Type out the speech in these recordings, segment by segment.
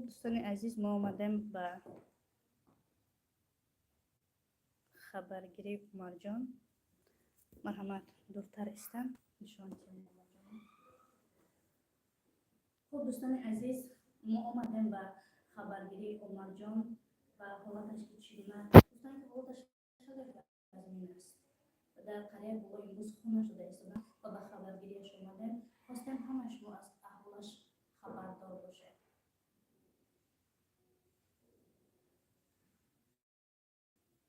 Дӯстони азиз, мо омадем ба хабаргирии Умарҷон. Марҳамат, дуртар истан, нишон диҳем Умарҷон. Хуб, дӯстони азиз, мо омадем ба хабаргирии Умарҷон ва ҳолаташ ки чӣ гуна. Гуфтанд, ки ҳолаташ хеле вазнин аст. Дар қарияи боло имрӯз хона шуда истодан ва ба хабаргириаш омадем. Хостем ҳамаи шумо аз аҳволаш хабардор бошед.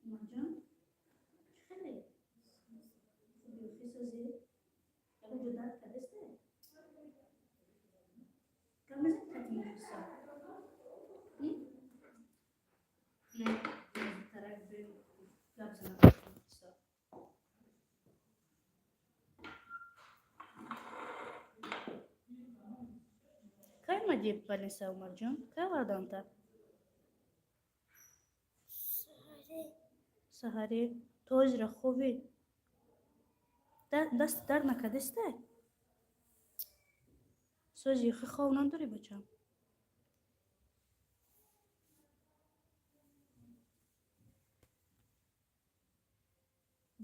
Умарҷон, чӣ хеле хуби, хисозӣ? Ягон ҷо дард кардесте? Гап мезанӣ қати мухлисо? Не, наздиктарак биёем, гап занам қати мухлисо. Кай омадӣ больница, Умарҷон? Кай овардаамта? Саҳарӣ. То ҳозира хобӣ? Даст дард накардесте? Сози хи, хов надорӣ, бачам?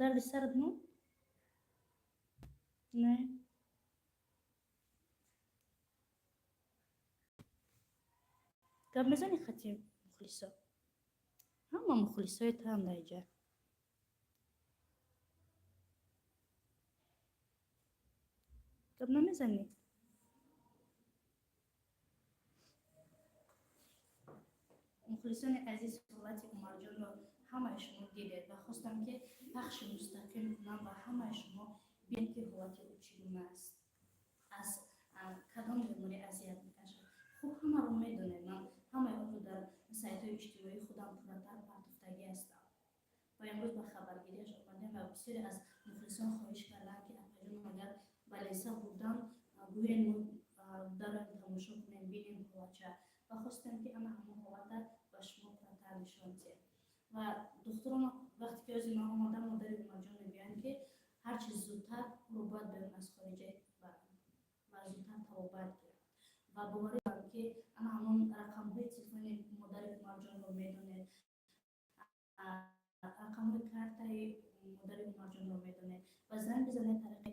Дарди сарат монд? Не, гап мезанӣ хати мухлисо? Ҳама мухлисои таам дар иҷа. Гап намезанӣ? Мухлисони азиз, ҳолати Умарҷонро ҳамаи шумо дидед ва хостам, ки пахши мустақим кунам ва ҳамаи шумо бинед, ки ҳолати ӯ чӣ гуна аст, аз кадом беморӣ азият мекашад. Хуб, ҳамаро медонед, ман ҳамаи онро дар сайтҳои иҷтимоии худам пурратар партофтагӣ ҳастам ва имрӯз ба хабаргириаш омадем ва бисёре аз мухлисон хоҳиш карданд, ки апаҷон, агар больница бурдан, гӯен, мо дароем, тамошо кунем, бинем ҳолатча. Ва хостем, ки ана ҳамон ҳолата ба шумо пурратар нишон диҳем. Ва духтурон, вақте ки ози ман омадам, модари Умарҷон мегӯянд, ки ҳарчи зудтар ӯро бояд берун аз хориҷа баранд ва зудтар табобат гиранд. Ва боварӣ дорам, ки ана ҳамон рақамҳои телефони модари Умарҷонро медонед, рақамҳои картаи модари Умарҷонро медонед ва занг бизанед, тариқи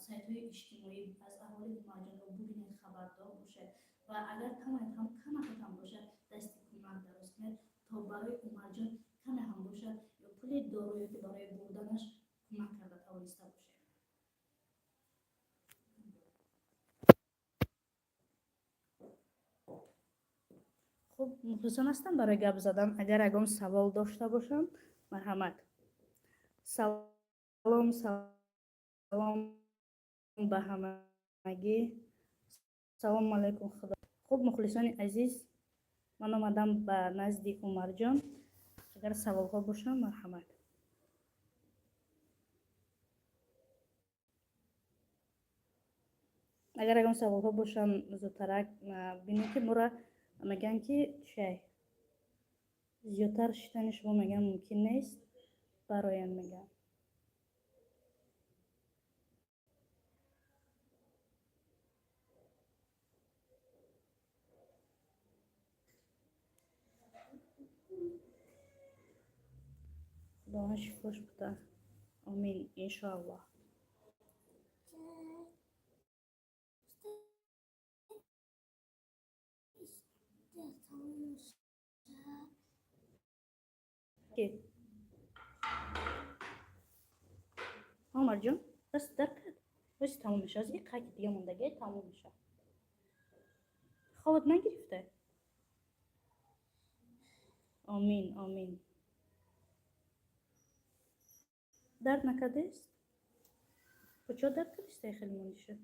сайтҳои иҷтимоӣ аз аҳволи Умарҷонро бубинед, хабардор бошед ва агар тавонед ҳам камакатам бошад, дасти кӯмак дароз кунед, то барои Умарҷон каме ҳам бошад, ё пули дору, ё ки барои бурданаш кӯмак карда тавониста бошед. Хуб, мухлисон ҳастам барои гап задан. Агар ягон савол дошта бошанд, марҳамат. Салом, салом ба ҳамагӣ. Салому алайкум, худо. Хуб, мухлисони азиз, ман омадам ба назди Умарҷон. Агар саволҳо бошанд, марҳамат. Агар ягон саволҳо бошанд, зудтарак бинед, ки моро мегӯянд, ки чай зиёдтар шитани шумо, мегӯянд, мумкин нест, бароянд, мегӯянд. Худованд шифош буда. Омин, иншоаллоҳ. Ки Умарҷон, даст дард кард? Ози тамом мешавад, ози қайки дига мондагӣ, тамом мешавад. Хобат нагирифта? Омин, омин. Дард накардест? Куҷо дард кардистай, хеле мондиша?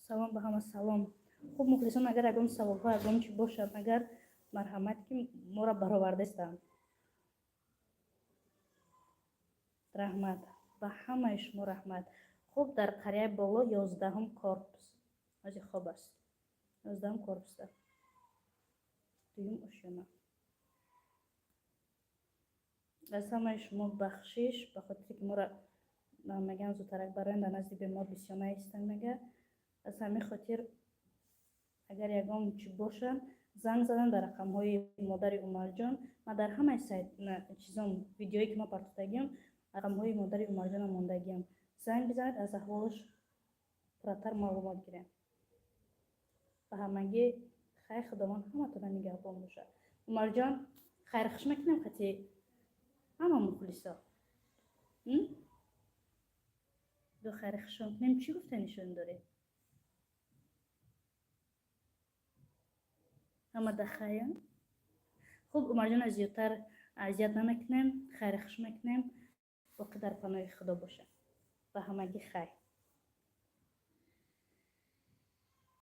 Салом ба ҳама, салом. Хуб, мухлисон, агар ягон саволҳо, ягон чи бошад, агар, марҳамат, ки моро баровардастанд. Раҳмат ба ҳамаи шумо, раҳмат. Хуб, дар қарияи боло, 11-ум корпус. Ози хоб аст, 11-ум корпуста. Дуюм ошёна. Аз ҳамаи шумо бахшиш, ба хотире ки моро мегӯянд, зудтарак бароем, дар назди бемор бисёр наистем, мега. Аз ҳамин хотир, агар ягон чӣ бошад, занг задан дар рақамҳои модари Умарҷон. Ман дар ҳамаи сайт, чизон, видеое ки ман партофтагиам, рақамҳои модари Умарҷонам мондагиам. Занг бизанед, аз аҳволаш пурратар маълумот гирем. Ба ҳамагӣ хайр, Худованд ҳаматона нигаҳбон бошад. Умарҷон, хайрхуш мекунем хати ҳама мухлисо. Ду хайрхушон кунем. Чӣ гуфта нишон доред? Ҳама да хайр. Хуб, Умарҷона, зиёдтар азият намекунем, хайрхуш мекунем. Боқӣ дар паноҳи Худо бошад. Ба ҳамагӣ хайр.